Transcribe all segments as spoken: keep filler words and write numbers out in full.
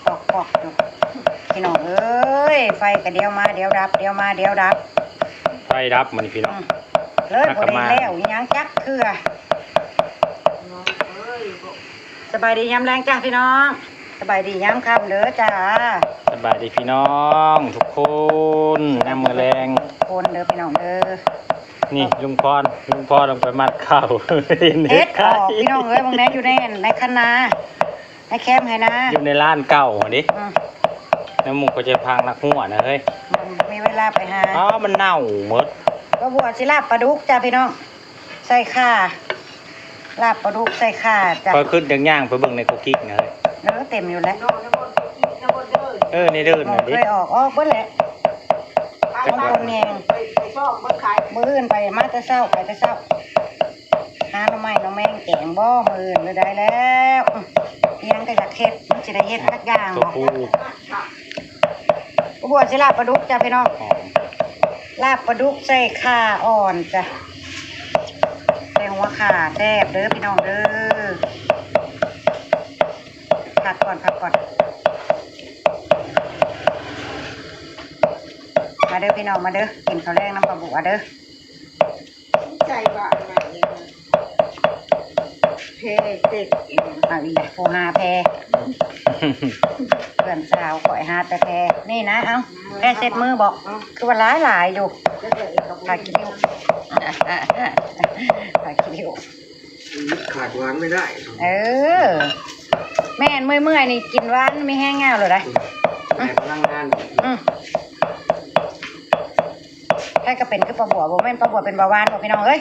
ปอกๆอยู่ พี่น้องเอ้ย ไฟก็เดี๋ยวมาเดี๋ยวดับ เดี๋ยวมาเดี๋ยวดับ ไฟดับมื้อนี้พี่น้อง อืม เลยบ่ได้แล้วอิหยังจักเทื่อ สบายดียามแลงจ้าพี่น้อง สบายดียามค่ำเด้อจ้า สบายดีพี่น้องทุกคน ยามมื้อแลง ทุกคนเด้อพี่น้องเด้อ นี่ลุงพร ลุงพรลงไปมัดข้าว เห็นเห็ด เห็ดออก ขาย พี่น้องเอ้ย บางแน่อยู่ใน ในคันนา ในแคมไฮนา อยู่ในร้านเก่าหั่นดิ อืม แล้วหมู่ก็จะพังนักหัวนะเฮ้ย มันมีเวลาไปหา อ้าว มันเน่าหมด ป้าบัวสิลาบปลาดุกจ้าพี่น้อง ใส่ข่า ลาบปลาดุกใส่ข่าจ้ะ พอขึ้นย่างๆไปเบิ่งในกุกกิกนะเฮ้ย เออ เต็มอยู่แล้ว เออ ในเดิน หม น่ะ อ ดิ เคยออก ออกเบิดแหละ บางคนแฮง ไป ไปซ่อมเบิ่งขาย มื้ออื่นไปมาแต่เช้า ไปแต่เช้า หาหน่อไม้หน่อแมงแกงบ่ มื้ออื่นเลยได้แล้ว อืม อิหยังก็อยากเฮ็ด มันสิได้เฮ็ดจักอย่าง ตัว บ่ ผู้ ป้าบัวสิลาบปลาดุกจ้ะพี่น้อง อ๋อ ลาบปลาดุกใส่ข่าอ่อนจ้ะ ใส่หัวข่าแซ่บเด้อพี่น้องเด้อ พักก่อน พักก่อน มาเด้อพี่น้อง มาเด้อ กินข้าวแลงนำป้าบัวเด้อ ใจว่าอะไรเนี่ย เพเจ็ดเอง เอาอีกแล้ว โทรหาแพ เพื่อนสาวข่อยหาแต่แพ นี่นะ เอ้า แพเช็ดมือบอก คือว่าหลายหลายอยู่ ผักขี้ริ้ว ผักขี้ริ้ว ขาดหวานไม่ได้ เออ แม่นเมื่อยๆนี่กินหวานมีแฮงยาวเลยได้ แต่พลังงาน อืม ใครก็เป็นคือป้าบัว บ่แม่นป้าบัวเป็นเบาหวานบ่พี่น้องเอ้ย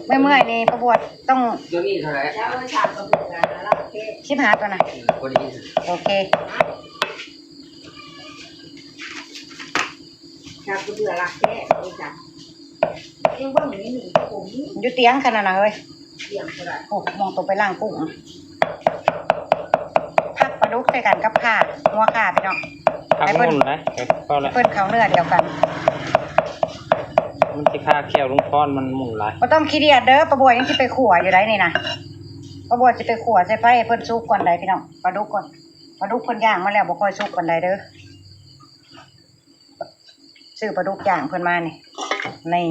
เมื่อยๆนี่ป้าบัวต้อง เดี๋ยวนี้เท่าไหร่ สิบห้าตัวนะ เออ พอดี โอเค ครับ เบื่อละแค่นี้จ้ะ ยังเบิ่งนี่หนีก็บ่มี อยู่เตียงขนาดนั้นเฮ้ย เตียงก็ได้ โอ้ มองตัวไปล้างกุ้ง ผักปลาดุกใส่กันกับข่า หัวข่าพี่น้อง ผัก ให้เพิ่น มุ่นนะ เออ พอแล้ว เพิ่นเข้าเนื้อเดียวกัน มันสิคาแข้วลุงพร มันมุ่นหลาย บ่ต้องขี้เดียดเด้อ ป้าบัวยังสิไปขั่วอยู่ได้นี่นะ ป้าบัวสิไปขั่วใส่ไฟให้เพิ่นสุกก่อนได้พี่น้อง ปลาดุกก่อน ปลาดุกเพิ่นย่างมาแล้วบ่ค่อยสุกปานใดเด้อ ซื้อปลาดุกย่างเพิ่นมานี่ นี่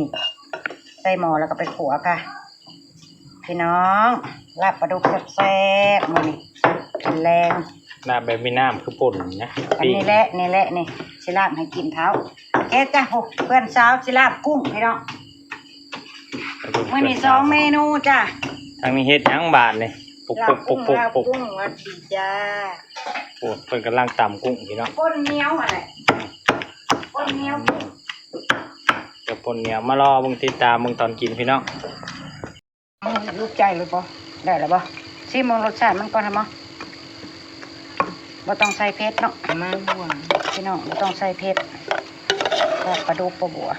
ใส่หม้อแล้วก็ไปขั่วค่ะ พี่น้อง ลาบปลาดุกแซ่บๆมื้อนี้ กินแลง ลาบแบบมีน้ำคือป่นนะ อันนี้แหละ นี่แหละ นี่ สิลาบให้กินเท้า แกะจ้ะ โอ้ เพื่อนสาวสิลาบกุ้งพี่น้อง มื้อนี้สองเมนูจ้ะ ทางนี้เฮ็ดหยังบาดนี่ ปุก ลาบ ปุก ปุก กุ้ง ปุก ลาบ ปุก กุ้ง หวัดดีจ้า โอ้ เพิ่นกำลังตำกุ้งพี่น้อง ป่นเหนียวหั่นแหละ ป่นเหนียว กับป่นเหนียว มารอเบิ่งติดตามเบิ่งตอนกินพี่น้อง ลูกใจหรือบ่ ได้แล้วบ่ ชิมเบิ่งรสชาติมันก่อนนะบ่ บ่ต้องใส่เผ็ดเนาะ มาม่วง พี่น้อง บ่ต้องใส่เผ็ด ลาบปลาดุกป้าบัว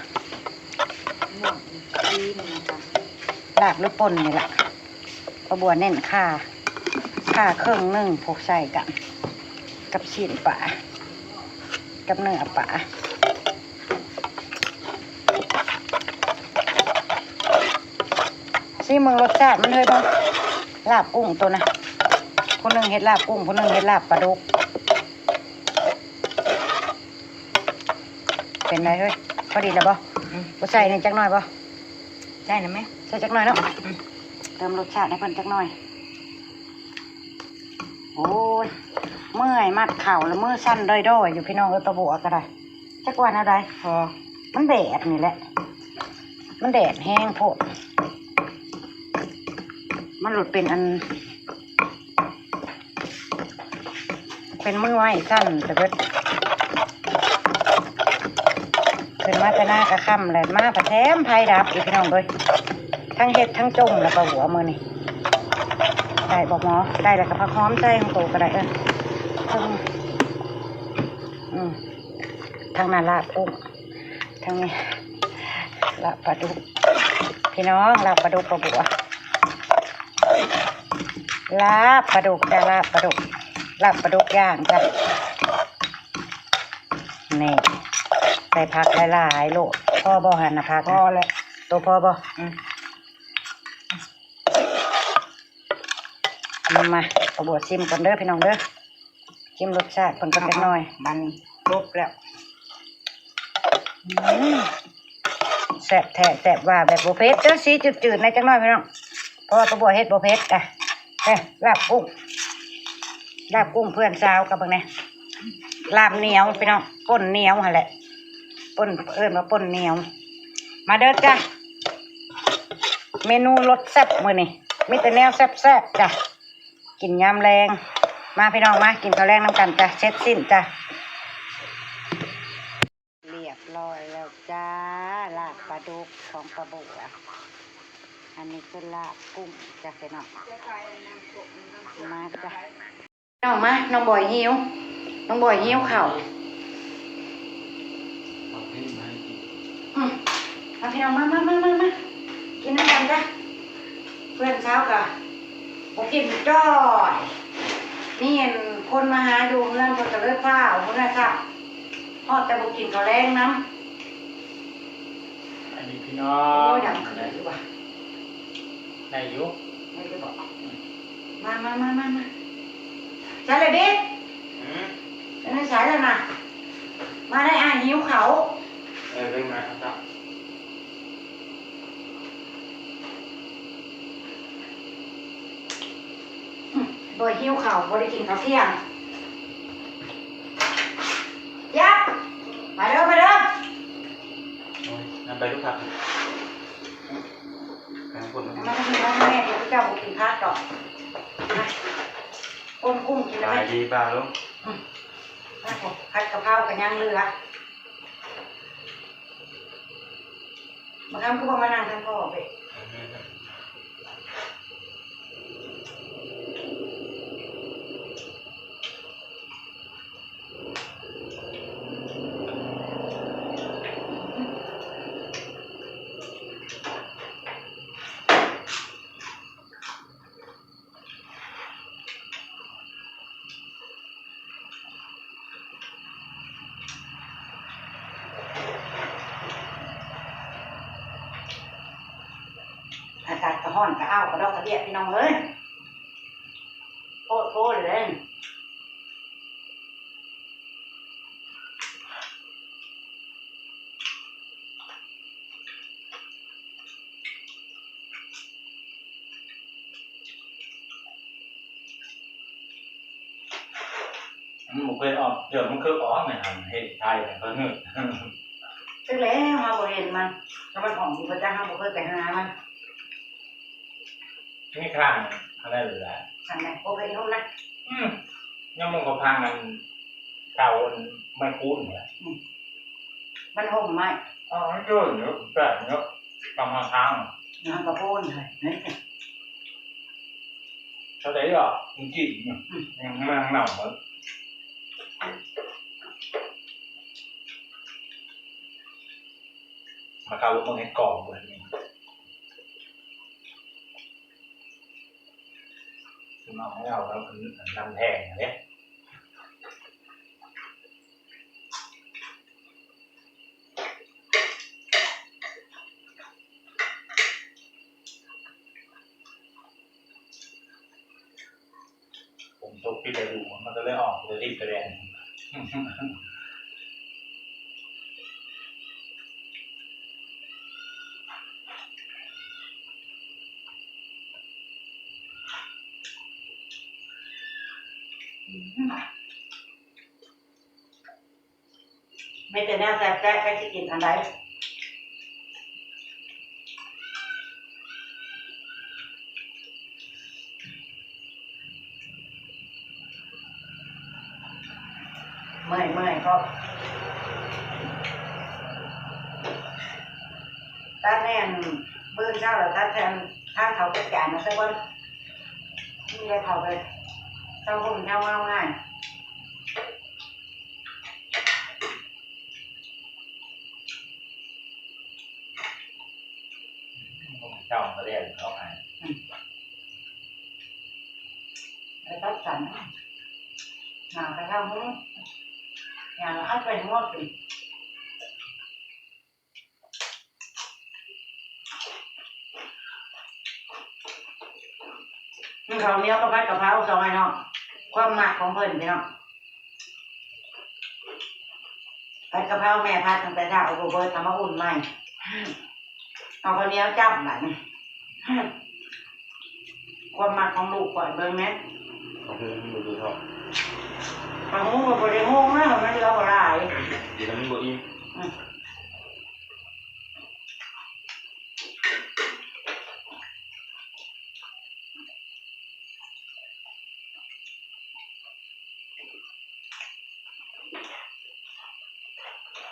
ม่วงอีกทีหนึ่งนะคะ ลาบหรือป่นนี่ล่ะ ป้าบัวเน้นข่า ข่าเครื่องหนึ่งพวกใส่กัน กับชิ้นปลา กับเนื้อปลา ชิมเบิ่งรสชาติมันเลยเบิ่ง ลาบกุ้งตัวนะ ผู้หนึ่งเฮ็ดลาบกุ้ง ผู้หนึ่งเฮ็ดลาบปลาดุก เป็นไงเฮ้ย พอดีแล้วบ่ อืม บ่ใส่นี่จักหน่อยบ่ ใส่นะแม่ ใส่จักหน่อยเนาะ อืม เติมรสชาติให้เพิ่นจักหน่อย โอ้ย เมื่อยมัดเข่าแล้วมือสั่นด้อยๆอยู่พี่น้องเอ้ย ป้าบัวก็ได้ จักว่าแนวใด พอ มันแดดนี่แหละ มันแดดแฮงโพด มันหลุดเป็นอัน เป็นมือไม้สั่นแต่เบิด ขึ้นมาแต่หน้ากะค่ำแล้ว มาปะแถมไฟดับอีกพี่น้องเอ้ย ทั้งเฮ็ดทั้งจมแล้วป้าบัวมื้อนี้ ได้บ่หมอ ได้แล้วก็ผักหอมใส่ของโตก็ได้ เออ อืม อืม ทางนั้นลาบกุ้ง ทางนี้ลาบปลาดุก พี่น้อง ลาบปลาดุกป้าบัว ลาบปลาดุกจ้ะ ลาบปลาดุก ลาบปลาดุกย่างจ้ะ นี่ ใส่ผักหลายๆโลด พอบ่หั่นนะผัก พอแล้ว โตพอบ่ อืม มา ป้าบัวชิมก่อนเด้อพี่น้องเด้อ ชิมรสชาติเพิ่นก่อนจักหน่อย มันครบแล้ว อืม แซ่บแท้แซ่บว่า แบบบ่เผ็ดเด้อ สีจืดๆ แหน่จักหน่อยพี่น้อง เพราะว่าป้าบัวเฮ็ดบ่เผ็ดอ่ะ เอ้ย ลาบกุ้ง ลาบกุ้งเพื่อนสาวกับเบิ่งแหน่ ลาบเหนียวพี่น้อง ป่นเหนียวหั่นแหละ ป่น เอิ้นว่าป่นเหนียว มาเด้อจ้ะ เมนูรสแซ่บมื้อนี้ มีแต่แนวแซ่บๆ จ้ะ กินยามแลง มาพี่น้องมา กินข้าวแลงนำกันจ้ะ เสร็จสิ้นจ้ะ เรียบร้อยแล้วจ้า ลาบปลาดุกของป้าบัว อันนี้คือลาบกุ้งจ้ะพี่น้อง มาจ้ะ น้องมา น้องบอยหิว น้องบอยหิวข้าว เอาเพลงมาให้กิน อืม มาพี่น้อง มา มา มา มา มา กินนำกันจ้ะ เพื่อนสาวกะบ่กินจ้อย มีอันคนมาหาอยู่เฮือน เพิ่นก็เลยพาเอาเมือจ้ะ ฮอดแต่บ่กินข้าวแลงนำ อันนี้พี่น้อง โอ้ย ดังขึ้นเลยว่ะ ได้อยู่ ได้อยู่บ่ มา มา มา มา มา ใส่เลยบิ๊ก อืม อันนี้ใส่แล้วนะ มาได้อ่ะ หิวข้าว เออ เรื่องอะไรครับ อืม บ่หิวข้าว บ่ได้กินข้าวเที่ยง ยักษ์ มาเด้อ มาเด้อ โอ้ย นั่นไปลูกผัก ไปข้างบนนะ มาทางนี้ มาทางนี้ เดี๋ยวเจ้าบ่กินผักดอก มา คนกุ้งกินแล้วไหม สบายดีบ่าวลุง อืม มา ผัดกะเพราก็ยังเหลือ บางครั้งก็บ่มานั่งทางพ่อไป อากาศก็ร้อนก็อ้าว กระดอกกระเดียพี่น้องเอ้ย โพดโพดเลย มันบ่เคยออก เดี๋ยวมันคือออกเนี่ยครับ เฮ็ดไทยเนี่ยเขาเฮ็ด จักแล้ว เฮาบ่เห็นมัน ถ้ามันออกอยู่ประจำ เฮาบ่เคยไปหามัน นี่ข้างอะไรเหลือ อันไหน โอเค อีกรูปนะ อืม ยังมันก็พังอันเก่าอันไม่คุ้นเนี่ย อืม มันห่มไหม อ๋อ มันเกินเนาะ แปลกเนาะ กำลังทาง น้ำกระโปนเลย เท่าไหร่หรอ จริงๆ เนี่ย อืม ยังไม่ทันเน่าเลย มาเข้าเบิ่งให้กล่องเบิ่งนี่ คือน้องให้เราแล้วมันลำแพงเนี่ย ผมตกที่ไปดูมันก็เลยออกเลยที่แสดง ไม่แต่แนวแซ่บๆ ก็สิกินอันใด เมื่อยๆ ก็ ตัดแน่น มื้อเช้าแล้วตัดแทน ทางเขาจัดการมาซะก่อน นี่เลยเขาไป เช้าผมเช้าเอาง่าย เจ้าก็เรียกเขาไง อืม ไปตัดสัน หากระทั่งมื้อ อย่างละอันไปทั้งหมดสิ กินข้าวเหนียวกับผัดกะเพราซอยเนาะ ความมักของเพิ่นพี่น้อง ผัดกะเพราแม่ผัดตั้งแต่เช้า เอาบ่เบิด เอามาอุ่นใหม่ เอาข้าวเหนียวจ้ำบัดนี้ ความมักของลูกข่อย เบิ่งแหน่ เอาเพิ่มมันบ่ดูเท่า ปลาหมูก็บ่ได้งงนะ มันเหลือบ่หลาย เดี๋ยวมันบ่อิ่ม อืม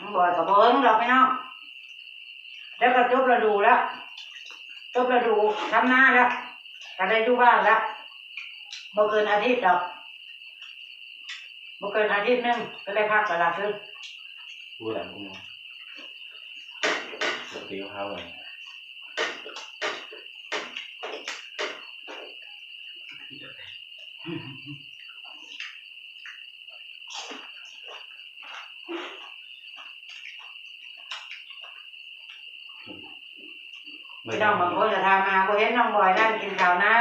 น้องบอยก็บ่เฮิงดอกพี่น้อง แล้วก็จบฤดูแล้ว จบฤดูทำนาแล้ว ก็ได้อยู่บ้านแล้ว บ่เกินอาทิตย์ดอก บ่เกินอาทิตย์หนึ่ง ก็ได้พักแล้วล่ะคือ พูดอะไรพวกนี้ ปกติเขาเลย พี่น้องบางคนก็ถามหา บ่เห็นน้องบอยนั่งกินข้าวนำ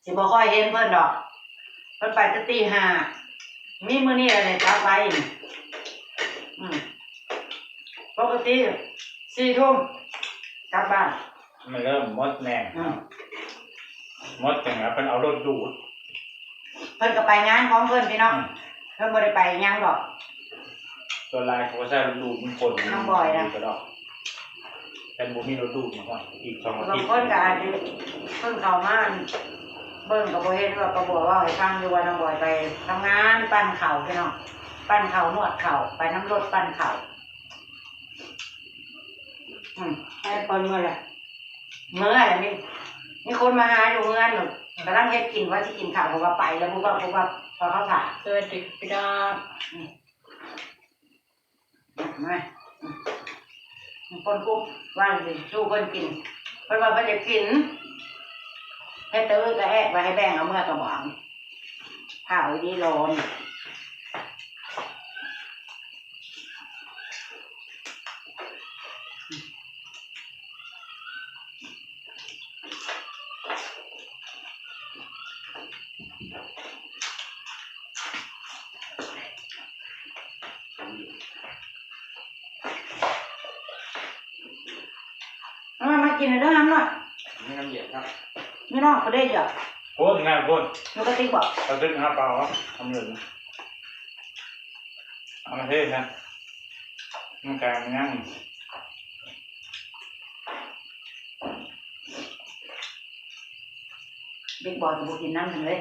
สิบ่ค่อยเห็นเพิ่นดอก เพิ่นไปแต่ตีห้า มีมื้อนี้แหละได้กลับไว อืม ปกติสี่ทุ่มกลับบ้าน มันเริ่มมดแน่ อืม มดจังแล้วเพิ่นเอารถดูด เพิ่นก็ไปงานของเพิ่นพี่น้อง อืม เพิ่นบ่ได้ไปหยังดอก ส่วนหลายเขาก็ใช้รถดูดมันคน น้องบอยนะ ดูดกระดอก แต่บ่มีรถดูดมาก่อน อีกสองอาทิตย์ บางคนก็อาจจะเพิ่งเข้ามา เบิ่งก็บ่เห็นว่าป้าบัวเว้าให้ฟังอยู่ว่าน้องบอยไปทำงานปั่นข้าวพี่น้อง ปั่นข้าวนวดข้าว ไปนำรถปั่นข้าว อืม ให้คนเมื่อแหละ เมื่อแหละ มี มีคนมาหาอยู่เฮือน กำลังเฮ็ดกิน ว่าสิกินข้าว เพราะว่าไปแล้ว ปุ๊บปั๊บ ปุ๊บปั๊บ พอเขาถ่า สวัสดีพี่น้อง อืม มา อืม คนปุ๊บ ว่างสิ สู้เพิ่นกิน เพิ่นว่าเพิ่นอยากกิน ให้ตื้อก็แอกไว้ ให้แบ่งเอาเมื่อกระบอก ข้าวดีร้อน เอามา มากินเลยเด้อ น้ำหน่อย นี่น้ำเย็นครับ นี่น้องเขาได้เยอะ โอ้ย งานโคตร หนูกระติกบอก กระติกหาเปล่าครับ ทำเงิน เอามาเทนะ มันกลายเป็นยัง บิ๊กบอยก็บ่กินน้ำหั่นเลย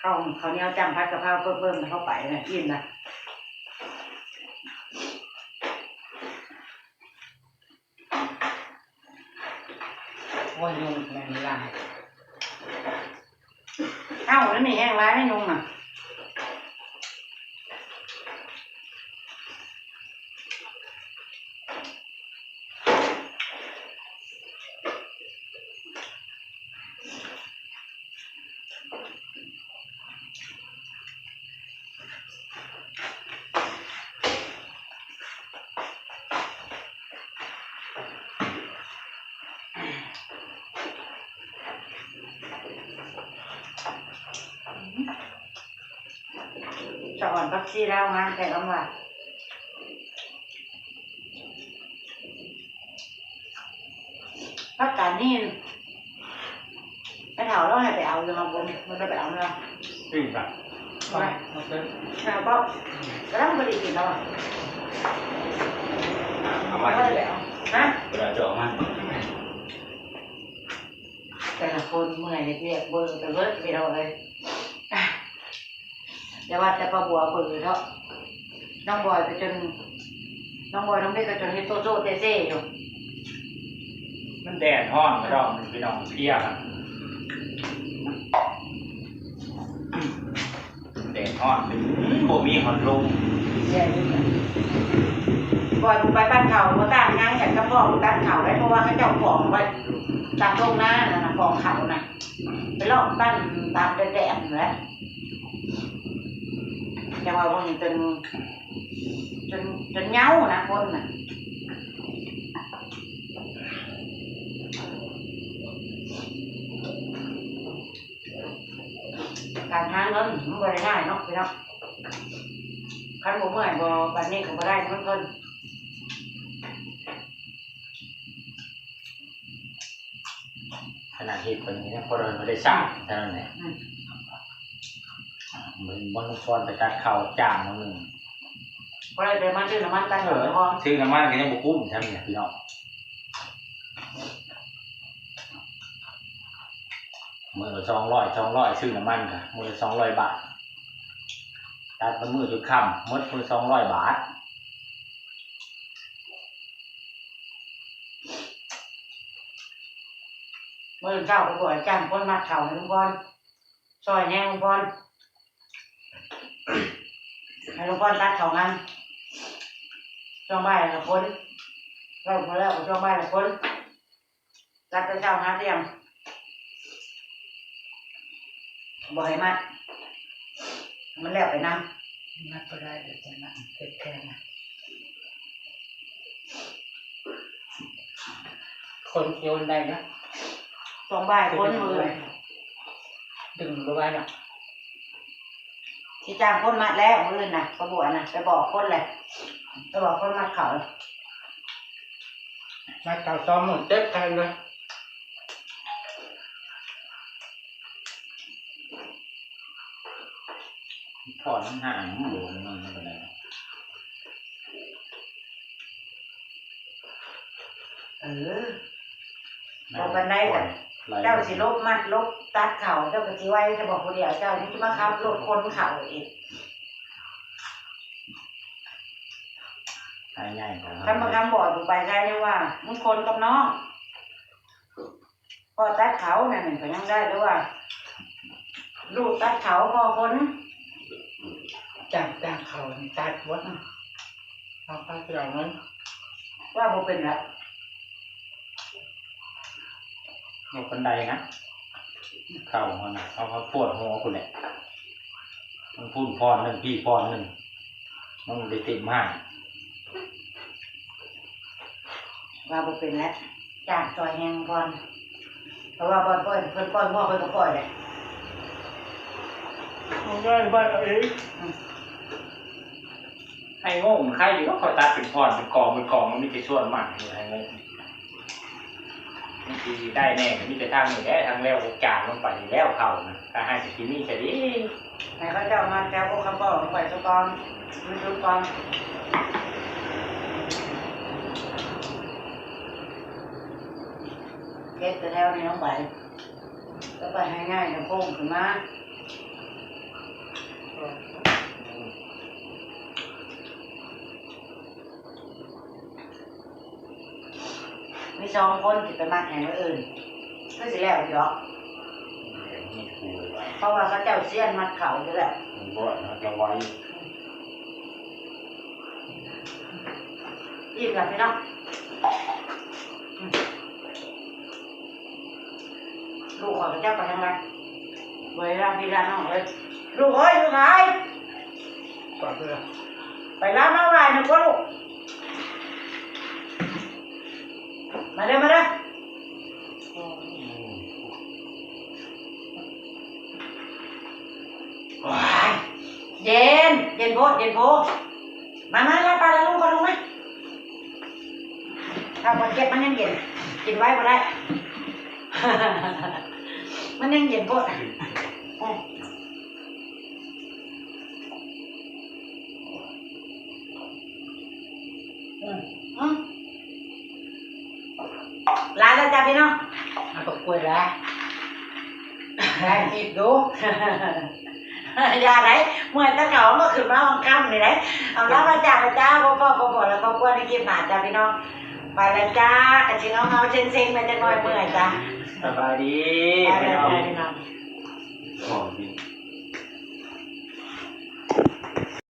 ข้าว ข้าวเหนียวจ้ำผัดกะเพราเพิ่มๆเข้าไปนะ อิ่มนะ โอ้ย ยุงแมงลาย เอ้า แล้วมีแห้งร้ายไหมยุงน่ะ สะอ่อนผักชีลาวงามแต่ละหมาก ผักกาดนี่ ไปเถาเราให้ไปเอาอยู่ข้างบน มันจะไปเอาเนาะ จริงปะ ไป มาเต้น อ่า บอก กำลังพอดีกินแล้วอะ เอามา ไม่ได้แล้ว ฮะ เวลาจะออกมา แต่ละคนเมื่อยเฮ็ดเวียกเบิ่งไปเบิดพี่น้องเอ้ย อย่าว่าแต่ป้าบัวเบิ่งเถาะ น้องบอยก็จน น้องบอยน้องเบสก็จนเฮ็ดโซโซเซเซอยู่ มันแดดฮ้อนพี่น้อง พี่น้องเพลีย แดดฮ้อน บ่มีฮอดลม แดดอยู่นะ บอยกูไปบ้านเขา บ่ต่างงานกันกับพ่อกูบ้านเขาได้ เพราะว่าเขาเจ้าของไว้ตามโรงนานั่นน่ะ ของเขาน่ะ ไปเลาะบ้านตามแดดๆนั่นแหละ แต่ว่าพวกนี้จน จน จนเหงานะคนน่ะ การหาเงินมันบ่ได้ง่ายเนาะพี่น้อง คันบ่เมื่อยบ่ บัดนี้ก็บ่ได้เงินเพิ่น ขนาดเฮ็ดปานนี้ยังพอได้ บ่ได้สร้างเท่านั้นแหละ อืม เหมือนบ่อน ก่อนไปตัดข้าวจ้างมื้อหนึ่ง บ่ได้ไปมาซื้อน้ำมันตัดข้าว เออ เจ้าของ ซื้อน้ำมันก็ยังบ่คุ้มซ้ำเนี่ยพี่น้อง มื้อละสองร้อย สองร้อย ซื้อน้ำมันก็มื้อละสองร้อยบาท ตัดเป็นมื้อจนค่ำ หมดมื้อสองร้อยบาท มื้อเช้าก็บอกให้จ้างคนมัดข้าวให้ลุงพร ซอยแหงลุงพร ให้ลุงพรตัดข้าวงาน ช่วงบ่ายก็คน แล้วพอแล้วก็ช่วงบ่ายก็คน ตัดแต่เช้าหาเที่ยง บ่ให้มัด มันแล้วไปนำ มัดบ่ได้ เดี๋ยวจะนั่งเฮ็ดแทนนะ คนโยนได้นะ ช่วงบ่ายคนมื้อ ดึงบ่ไหวหรอก สิจ้างคนมัดแล้วมื้ออื่นน่ะ ป้าบัวน่ะ ไปบอกคนเลย ไปบอกคนมัดข้าว มัดข้าวสองมื้อเจ็ดพันเลย ถอนห่างๆ มันบ่ มันบ่ปานใด เออ บ่ปานใดดอก เจ้าสิลบมัดลบตัดข้าว เจ้าก็สิไหวแต่บอกผู้เดียว เจ้าสิมาขับรถขนข้าวอีก ขายง่ายกว่า คันบางครั้งบอกอยู่ไปใช่ไหมว่า มึงขนกับน้อง พ่อตัดเขานั่นก็ยังได้ หรือว่า ลูกตัดเขาพ่อขน จ้าง จ้างเขานี่ตัดหมดนะ เอาไปเสียเงิน ว่าบ่เป็นละ เอาปานใดนะ เข้าหัวนะ เอา เอาปวดหัวคุณแหละ มันพูนพรหนึ่ง พี่พรหนึ่ง มันได้เต็มห้าง ว่าบ่เป็นแล้ว จ้างซอยแหงก่อน เพราะว่าบ่อนปล่อย เพิ่นปล่อยงัวเพิ่นก็ปล่อยแหละ มันง่ายบ้านเอาเอง อืม ให้งงใครอยู่ว่าเขาตัดเป็นพรเป็นกองเป็นกอง มันมีแต่ส่วนมากอยู่ให้งง มันสิได้แน่ มีแต่ทางนี้แหละ ทางแล้วจานลงไปแล้วเขานะ ถ้าให้สิมีจะดี ให้เขาเจ้ามาแถวพวกคำบอกลงไปซะก่อน มันสุดก่อน เก็บแต่แถวนี้ลงไป แล้วไปให้ง่ายจะโค้งขึ้นมา มีสองคนที่ไปมัดแห่งอื่น ก็สิแล้วอยู่ดอก เพราะว่าเขาเจ้าเซียนมัดเขาอยู่แล้ว มันบ่อยนะ จะไว อิ่มแล้วพี่น้อง ลูกขอยก็จักไปทางใด บ่ได้รับพี่รับน้องเลย ลูกเอ้ย อยู่ไส ไปรับมาไหว้หน่อยกว่าลูก มาเด้อ มาเด้อ โอ้ย เย็น เย็นโพด เย็นโพด มา มา มา ไปแล้วลูก ก็ลงมา ถ้าบ่เจ็บมันยังเย็น กินไว้บ่ได้ มันยังเย็นโพด อืม อืม อืม หลายแล้วจ้ะพี่น้อง เอาตกกล้วยแล้ว ได้อีกดู อย่าไหน เมื่อยแต่เขามาขึ้นมาวังค่ำนี่ไหน เอาลาพระเจ้าพระเจ้า พ่อพ่อพ่อพ่อ แล้วก็ควรได้กินหมาจ้ะพี่น้อง ไปแล้วจ้า กะสิเงาๆเซ็งๆ ไปจักหน่อย เมื่อยจ้ะ สบายดี ไปแล้วจ้ะพี่น้อง พี่น้อง หอมดี